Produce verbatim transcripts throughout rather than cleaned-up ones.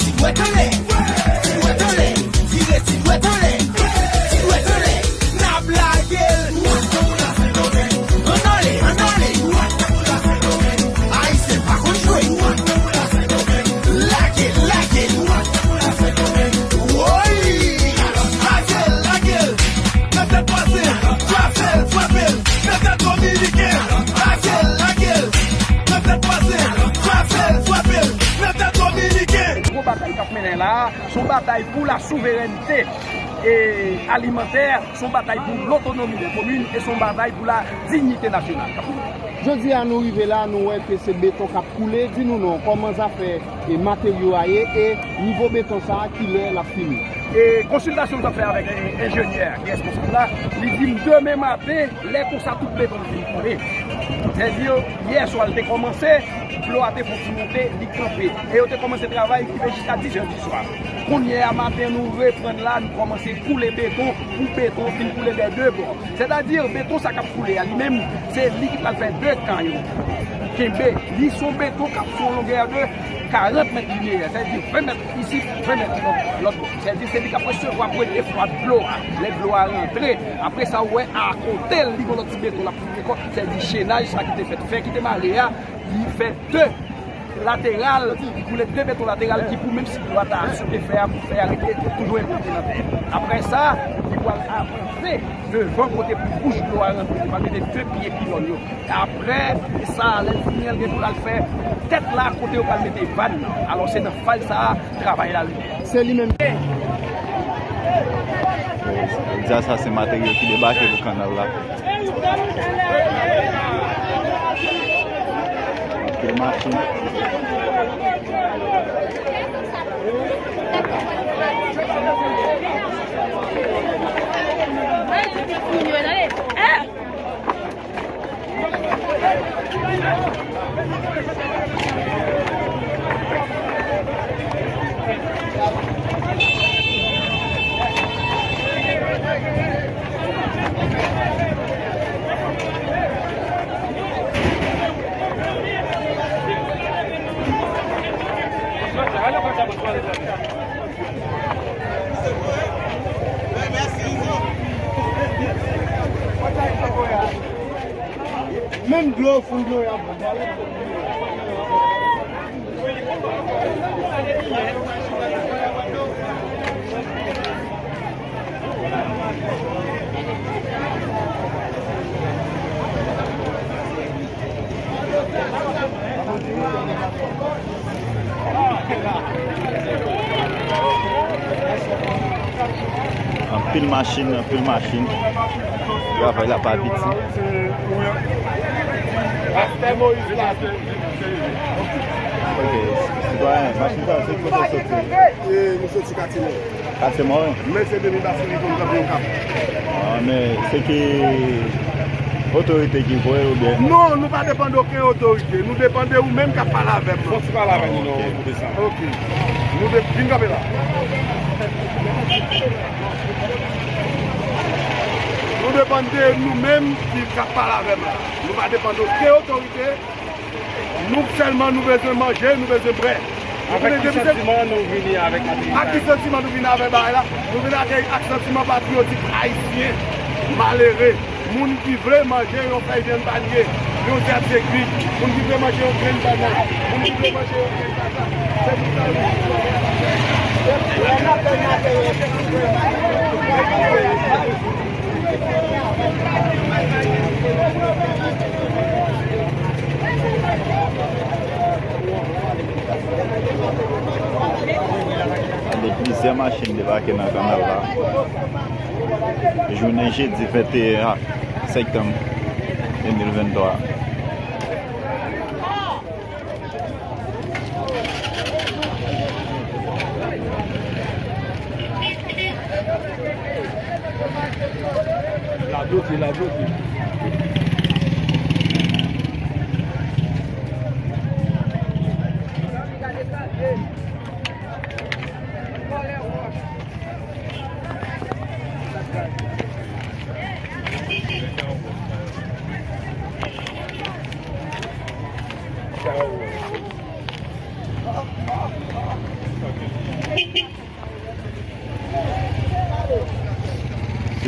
Ti dwèt anlè, ti dwèt anlè, tire ti dwèt anlè, ti dwèt anlè, n ap lage l. Ann ale, ann ale. Ayisyen pa konn jwe. Lage l, lage l. Woy! Lage l, lage l. Nan tèt pase, frape l, frape l. Nan tèt dominiken, lage l, lage l. Nan tèt pase, frape l, frape l. Nan tèt dominiken. Gwo batay k ap mennen la a, se yon batay pou la souverènte e alimantè, se yon batay pou lotonomi dè komin e se yon batay pou la diyite nasyonal. Jodi a nou rive la, nou wè ke se beton k ap koule. Di nou non, kòman zafè e materyo a ye e nivo beton sa a, kilè l ap fini? E konsiltasyon nou t ap fè avèk e, enjenyè ki responsab la, li di m demen maten, lè konsa tout beton fin koule. Sètadi, yè swa l te kòmanse, dlo a te fon ti monte, li kanpe. E yo te kòmanse travay ki rive jiska dis è di swa. Kounye a maten, nou reprann la, nou kòmanse koule beton, pou beton fin koule dè de bò. Sètadi, beton sa k ap koule a, li menm, se li ki pral fè de kan yo kenbe. Li se yon beton k ap fè yon longè de karant mèt lineyè, sètadi ven mèt isit, ven mèt lòt, lòt bò. Sètadi, se li k ap resevwa premye fwa dlo a. Lè dlo a rantre, apre sa, ou wè, akote l, li gon lòt ti beton l ap koule ankò. Sètadi, chenaj sa ki te fèt, fè ki te mare a, li fè de lateral, ki koule de beton lateral ki pou menm si dlo a ta sou te fè a, pou fè a rete toujou enplante nan tè. Apre sa, li pral avanse devan kote pou bouch dlo a rantre, li pral mete de pye pilòn yo. Apre sa, lè l fini an, l gen pou l al fè tèt la kote yo pral mete vàn nan. Alò, se nan faz sa a, travay la rive. Se li menm. Jodi a sa se materyo ki debake pou kanal la. Anpil machin. Menm dlo, fou dlo y ap. Anpil machin, anpil machin. Travay la pa piti. Pastè Moïse la. Ok, sitwayen, machin sa, se kote w soti? E, nou soti Katye Mò. Katye Mò, wi. Men se depi Basilika nou kanpe yon kap. Ah, men se ki otorite ki voye oubyen? Non, nou pa depann de okenn otorite. Nou depann de ou menm k ap pale avè m lan. Fò ti pale avè nou, non, pou desann. Ok. Nou de-, vin kanpe la. Nou depann de nou menm ki, k ap pale avè m lan. Nou pa depann de okenn otorite. Nou sèlman, nou bezwen manje, nou bezwen bwè. Avèk ki santiman nou vini avèk aterisaj? Ak ki santiman nou vini avèk bagay la? Nou vini ak, ak santiman patriyotik ayisyen malere. Moun ki vle manje yon fèy vyann palye, yon zèb sekwi. Moun ki vle manje yon grenn bannann. Moun ki vle manje yon grenn patap. Se pou sa yo vini. Gade plizyè machin debake nan kanal la. Jounen jedi venteyen septanm de mil venntwa. La bloke, la bloke.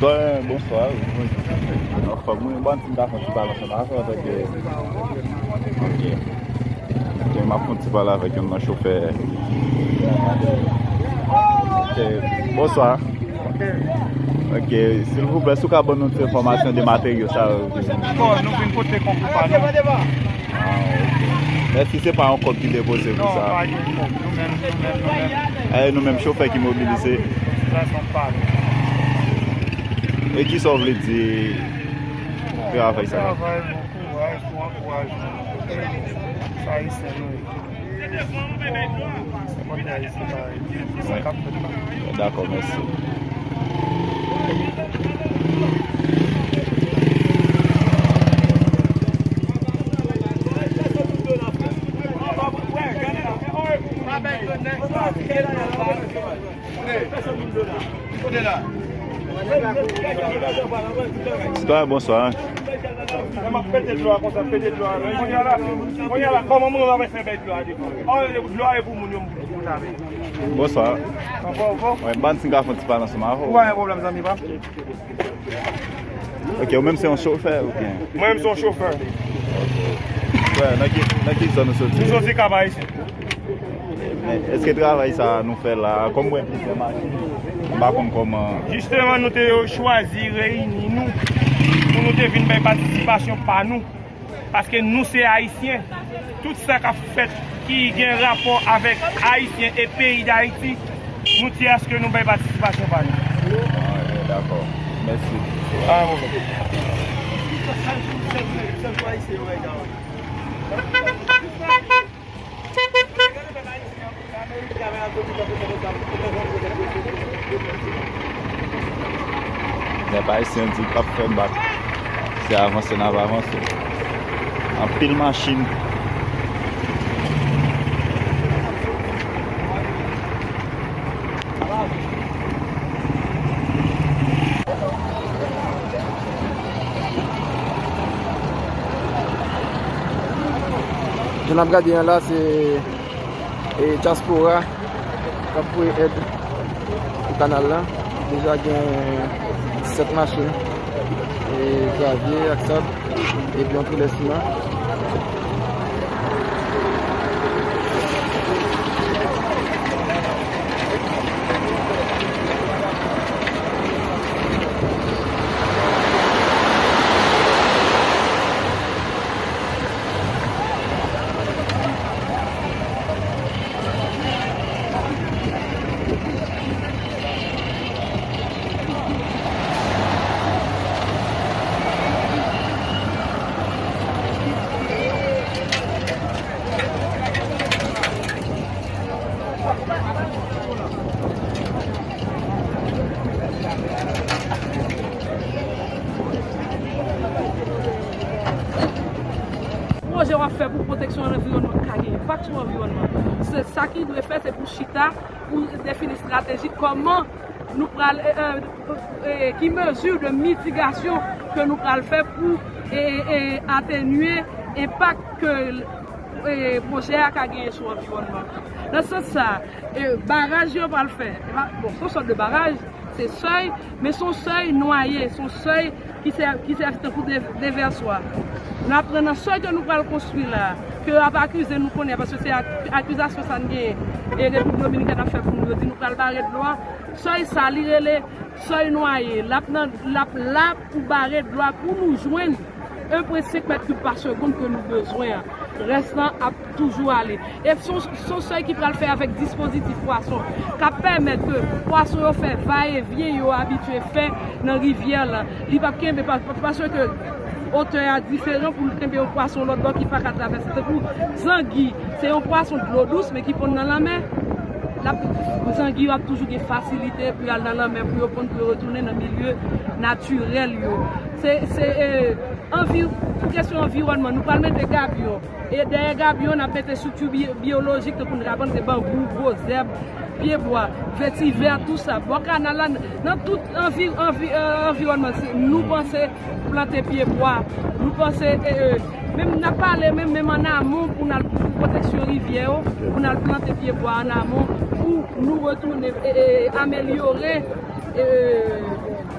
Bon, bonswa. Anfòm, mwen, bon, ti ta fè yon ti pale ansanm avè w, antanke, ok. Ok, m ap fè yon ti pale avèk youn nan chofè. Ok, bonswa. Ok, silvouplè, si w ka ban nou ti enfòmasyon de materyo sa yo. Bon, nou vin pote konkou pa nou. Ah, ok. Èske se pa yon kòb ki depoze pou sa? Non, pa gen kòb. Nou menm, nou menm, nou menm. E nou menm chofè ki mobilize. Sitiyasyon pa nou. E kisa w vle di travay sa? Travay, bon kouraj, bon ankourajman. Sa Ayisyen nou ye. Dakò, mèsi. Sitwayen, bonswa. Mwen ap pete dlo a konsa, pete dlo a. Kounye a la, kounye a la, kòman moun yo ap fè bay dlo a devan? Ò, dlo a e pou moun yo, moun yo lave. Bonswa. Anfòm, anfòm. Wi, ban si n ka fè yon ti pale ansanm avè w. Ou pa gen pwoblèm, zanmi pa m. Ok, ou menm se yon chofè oubyen? Mwen menm se yon chofè. Frè, nan ki, nan ki zòn ou soti? Nou soti Kap Ayisyen. Men, èske travay sa a nou fè la, kòm mwen plizyè machin, m pa konn kòman. Jisteman, nou te chwazi reyini nou pou nou te vin bay patisipasyon pa nou. Paske nou se Ayisyen. Tout sa k ap fèt ki gen rapò avèk Ayisyen e peyi Dayiti, nou tye aske nou bay patisipasyon pa nou. Ah, dakò. Mèsi. Ah, bon. Nèg ayisyen di p ap fè bak. Se avanse n ap avanse. Anpil machin. Jan n ap gade an la, se, e, dyaspora k ap voye èd pou kanal la. Deja gen disèt machin, e, gravye ak sab, epi yon trilè siman. Pwojè w ap fè pou pwoteksyon anviwònman ka gen enpak sou anviwònman. Se sa ki dwe fè, se pou chita, pou defini estrateji kòman nou pral, e, e, e, ki mezi de mitigasyon ke nou pral fè pou, e, e, atenye enpak ke, e, pwojè a ka genyen sou anviwònman. Nan sans sa, e, baraj yo pral fè, e pa, bon, se yon sòt de baraj, se sèy, men se yon sèy nwaye, se yon sèy ki sè-, ki sèvi tankou de-, devèswa. N ap pran nan sèy ke nou pral konstwi la, ke yo ap akize nou kounye a, paske se ak-, akizasyon sa n genyen, e Repiblik Dominikèn ap fè pou nou, yo di nou pral bare dlo a. Sèy sa, li rele sèy nwaye. L ap nan, l ap la pou bare dlo a, pou nou jwenn en pwen senk mèt kib pa segonn ke nou bezwen an. Rès lan ap toujou ale. E se yon, se yon sèy ki pral fè avèk dispozitif pwason, k ap pèmèt ke pwason yo fè vayevyen yo abitye fè nan rivyè lan. Li p ap kenbe pa-, pa-, paske otè a diferan pou l kenbe yon pwason lòt bò ki pa ka travèse. Tankou zangi, se yon pwason dlo dous, men ki ponn nan lanmè. L ap, zangi yo ap toujou gen fasilite pou y al nan lanmè, pou yo ponn, pou yo retounen nan milye natirèl yo. Se, se, e, anvi-, pou kesyon anviwònman, nou pral mete gabyon. E dèyè gabyon, n ap mete estrikti bi-, byolojik, tankou n ka plante banbou, gwo zèb, pyebwa, vetivè, tou sa. Bò kanal la, nan tout anvi-, anvi-, e, anviwònman, se, nou panse plante pyebwa. Nou panse, e, e, menm n ap pale, menm, menm ann amon pou n al pou pwoteksyon rivyè yo, pou n al plante pyebwa ann amon, pou nou retounen, e, e, amelyore, e,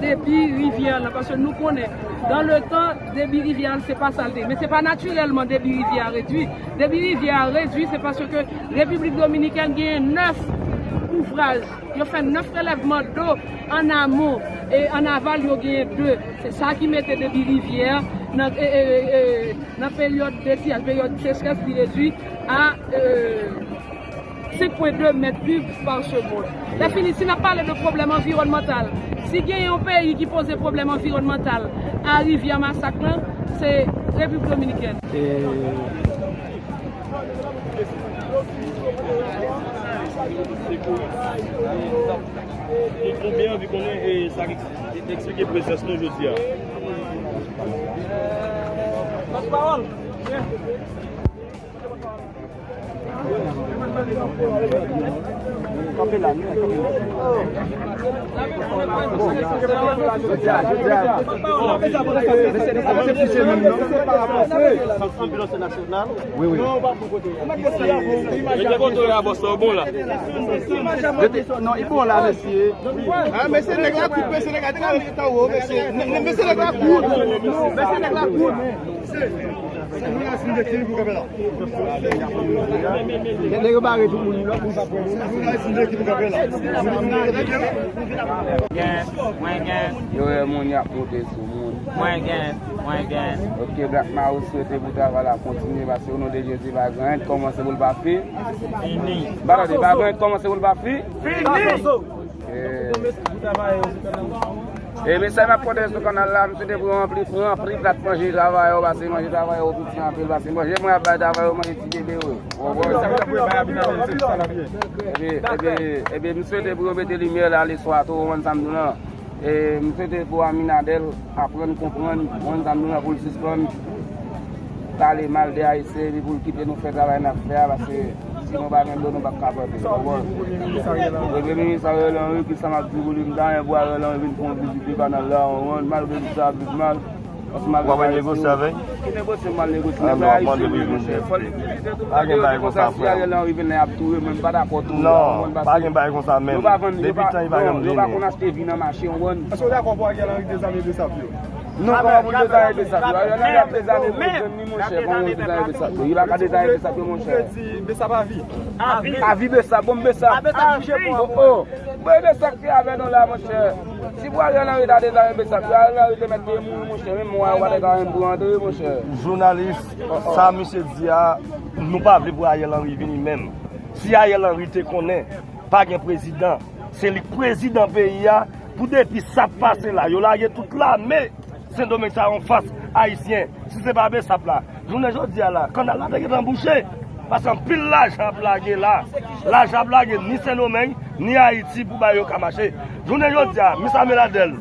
Debi rivyè lan, paske nou konnen, dans le temps, debi rivyè a se pa sa l te ye. Men se pa natirèlman debi rivyè a redui. Debi rivyè a redui, se paske Repiblik Dominikèn genyen nèf ouvraj. Yo fè nèf prelèvman do an amon, e an aval, yo genyen de. Se sa ki mete debi rivyè nan, e, e, e, e, nan peryòd de siyaj, peryòd sechrès, li redui a, e, senk pwen de mèt kib pa segonn. Lè fini, si n ap pale de pwoblèm anviwònmantal, si gen yon peyi ki poze pwoblèm anviwònmantal a rivyè Masak lan, se Repiblik Dominikèn. E, e konbyen anvi konnen, e, sa ki eksplike prezans nou jodi a? Kanpe la, nou kanpe la. Jodi a, jodi a. Mesye, nou pa se pise menm, non? Wi, wi. Mete foto yo a bòs la, bon la. Mete, non, li bon la, mesye. Ah, mesye, nèg la kout, mesye, nèg la kout. Mesye, nèg la kout. Mesye, nèg la kout. Nèg yo bare tout moun, lòt moun pa pran moun. Gen, mwen gen. Yo wè moun y ap monte sou moun. Mwen gen, mwen gen. Ok, Black Maroon swete pou travay la kontinye, paske o non de Jezi pa gen anyen k kòmanse pou l pa fi. Fini. M pa tande, pa gen anyen k kòmanse pou l pa fi. Fini. E, e mesaj m ap pote sou kanal la, m swete pou yo ranpli, ranpli plat manje travayè yo, paske manje travayè yo piti anpil, paske manje mwen ap bay travayè yo, manje ti bebe yo. Ou konprann? Epi, epi, epi, m swete pou yo mete limyè la leswa tou, ou konprann sa m di w lan? E, m swete pou Aminadèl aprann konprann, ou konprann sa m di w lan, pou l sispann pale mal de Ayisyen epi pou l kite nou fè travay n ap fè a, paske si nou pa gen dlo, nou p ap ka plante. Ou konprann? E Premye Minis Ariel Henry, ki sa m ap di pou li, m ta renmen pou Ariel Henry vin fè yon vizit de kanal la, ou konprann? Malgre li sa ap viv mal, paske malgre w ap al negosye avè l? Ki negosye, m al negosye? Nèg la Ayisyen, wi, monchè. Fò l vin vizite tou. Pa gen bagay konsa, frè. Si Ariel Henry vin la, y ap touye, men m pa dakò tou. Non, pa gen bagay konsa menm. Depi tan, li pa janm vini. Yo pa konn achte vi nan mache, ou konprann? Èske w dakò pou Ariel Henry dezame Besap yo? Non, kòman pou l dezame Besap yo? Ariel Henry ap dezame gwo jèn li, monchè, kòman pou l dezame Besap yo? Li pa ka dezame Besap yo, monchè. Ou vle di Besap a vi? A vi Besap, bon, Besap. Oh, oh. Bon, Besap ki avè nou la, monchè. Si pou Ariel Henry ta dezame Besap yo, Ariel Henry te mèt te mouri, monchè. Menm mwa yo pa t ka menm pou antre, monchè. Jounalis, sa misye di a, nou pa vle pou Ariel Henry vini menm. Si Ariel Henry te konnen pa gen prezidan, se li k prezidan peyi a, pou depi sa ap pase la, yo lage tout lame Sendomeng sa yo anfas Ayisyen. Si se pa Besap la, jounen jodi a la, kanal la te gentan bouche. Paske anpil lajan ap lage la. Lajan ap lage ni Sendomeng, ni Ayiti pou bagay yo ka mache. Jounen jodi a, Miss Améladel,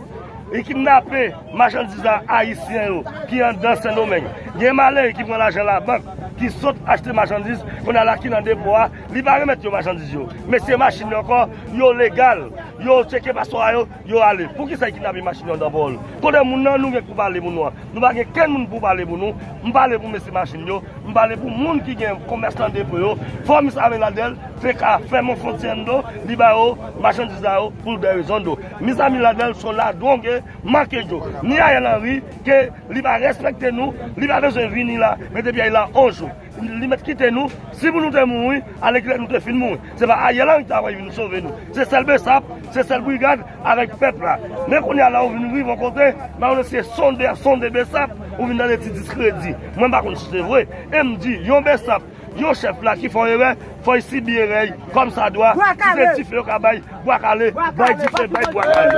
li kidnape machandiz a Ayisyen yo ki anndan Sendomeng. Gen malere ki pran lajan labank, ki sot achte machandiz, kounye a la ki nan depo a, li pa remèt yo machandiz yo. Mesye machin yo ankò, yo legal, yo tcheke paswa yo, yo ale. Poukisa yo kidnape machin yo anndan pòl? Kote moun nan, nou gen pou pale pou nou an. Nou pa gen kenn moun pou pale pou nou. M pale pou mesye machin yo. M pale pou moun ki gen komès nan depo yo. Fò Miss Améladel te ka fèmen fwontyè n do, li ba yo machandiz la yo pou de rezon do. Miss Améladel se yon ladwonge, manke djo. Ni Ariel Henry, ke li pa respekte nou, li pa bezwen vini la, mete pye l la on jou. Li mèt kite nou, si pou nou te mouri, alèkile nou te fin mouri. Se pa Ariel Henry ki ta pral vin sove nou. Se sèl Besap, se sèl brigad avèk pèp la. Men kounye a la, ou vin rive yon kote, malere se sonde, ap sonde Besap, ou vin tande ti diskredi. Mwen m pa konn si se vre. E m di, yon Besap, yon chèf la ki fè yon erè, fò l sibi erè l kòm sa dwa. Si se dife yo ka bay, bwa kale, bay dife, bay bwa kale.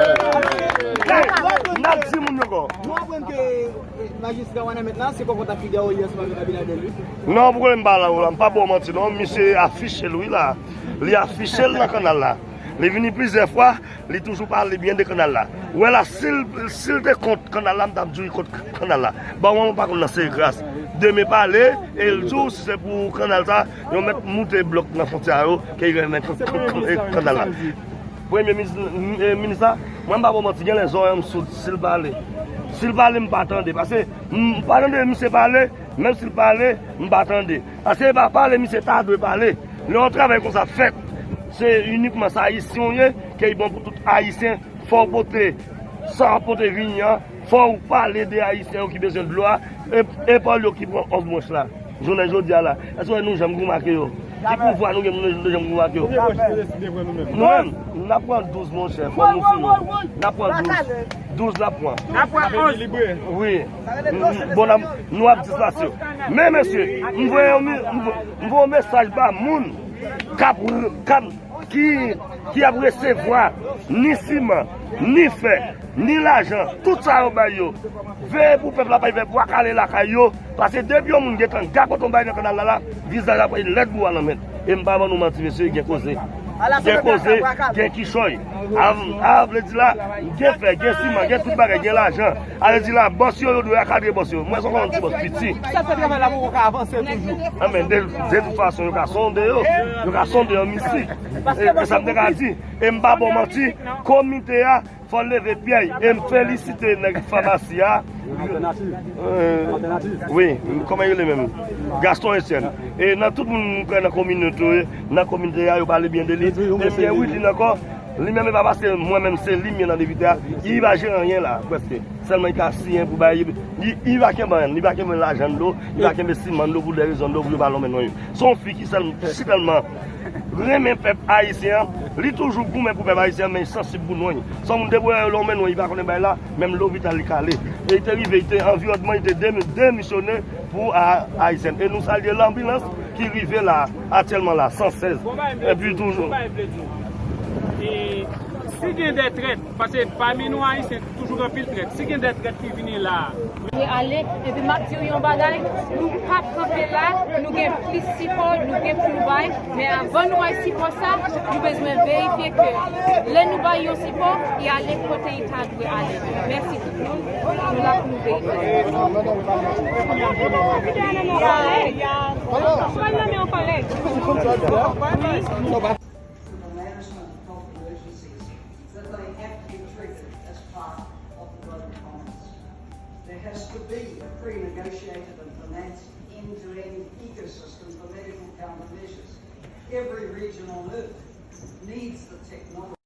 N ap di moun yo ankò. Nou aprann ke, eh, majistra Wanament la, se kòkòt ak fidèl ou li ansanm avèk Abinader, wi. Non, pou konnen m pa la, m pa ba w manti, non. Misye afiche l, wi, la. Li afiche l nan kanal la. Li vini plizyè fwa, li toujou pale byen de kanal la. Ou wè la, si l, si l te kont kanal la, m t ap di w li kont kanal la. Bon, mwen, mwen pa konn nan se gras. Demen pale, e l di w si se pou kanal sa, yo mèt moute blòk nan fwontyè a yo, ke y renmen k-, k-, k-, kanal la. Premye minis, m-, e, minis la, mwen m pa ba w manti, gen lè zòrèy m soud, si l pale. Si l pale, m pa tande, paske m pa tande misye pale, menm si l pale, m pa tande. Paske e pa pale misye ta dwe pale. Lè yon travay konsa fèt, se inikman sa Ayisyen w ye, ke l bon pou tout Ayisyen, fò w pote Sa w ap pote vini an, fò w pale de Ayisyen yo ki bezwen dlo a, e, e pa yo ki pran òf blanch la. Jounen jodi a la, èske nou janm goumen ak yo? Ki pouvwa nou gen pou nou janm goumen ak yo? Nou menm, n ap pran douz, monchè, fò nou sou yo. N ap pran douz. Douz n ap pran. Wi. Bon, n ap, nou ap displase yo. Men, mesye, m voye yon mi-, m vo-, m voye yon mesaj ba moun k ap, k ap ki, ki ap resevwa ni siman, ni fè, ni lajan, tout sa yo bay yo. Veye pou pèp la pa rive bwa kale lakay yo, paske depi yon moun gentan gagote yon bagay nan kanal la, la, vizaj la pral lèd bou a nan men. E m pa ban nou manti, mesye, gen koze. Gen koze, gen kichòy. A, a vle di la, gen fè, gen siman, gen tout bagay, gen lajan. A vle di la, bòs yo, yo dwe akadre bòs yo. Mwen se yon ti bòs piti. Sa fè travay la poko ka avanse toujou. A, men de, de tout fason, yo ka sonde yo. Yo ka sonde yo, misi. E, e sa m te ka di. E m pa ba w manti, komite a, fò l leve pye l. E m felisite nèg famasi a. Wi, kòman yo rele menm? Gaston Etienne. E nan tout moun mwen kwè nan kominote, nan kominote a, yo pale byen de li. E m gen Widlin ankò. Li menm, e pa paske mwen menm se li m ye nan depite a. Li pa jere anyen la, prèske. Sèlman li ka siyen pou bay, li, li pa kenbe anyen, li pa kenbe lajan dlo, li pa kenbe siman dlo pou de rezon dlo pou yo pa lonmen non yo. Se yon fi ki sèl-, si tèlman renmen pèp ayisyen an, li toujou goumen pou pèp ayisyen an, men li sansib pou non yo. Se yon moun depi w wè yo lonmen non, li pa konnen bay la, menm lopital li ka ale. E li te rive, li te anviwònman, li te demi-, demisyone pou a-, ayisyen. E nou salye lanbilans ki rive la, aktyèlman la, san sèz. Epi toujou. E si gen de trèt, paske pami nou ayisyen, toujou gen anpil trèt. Si gen de trèt ki vini la. Dwe ale, epi m ap di w yon bagay, nou p ap kanpe la, nou gen plis sipò, nou gen pou nou bay, men anvan nou bay sipò sa, nou bezwen verifye ke lè nou bay yon sipò, li ale kote li ta dwe ale. Mèsi tout moun, nou la pou nou verifye. The management of health emergencies that they have to be treated as part of the global commons. There has to be a pre-negotiated and financed end-to-end ecosystem for medical countermeasures. Every region on earth needs the technology.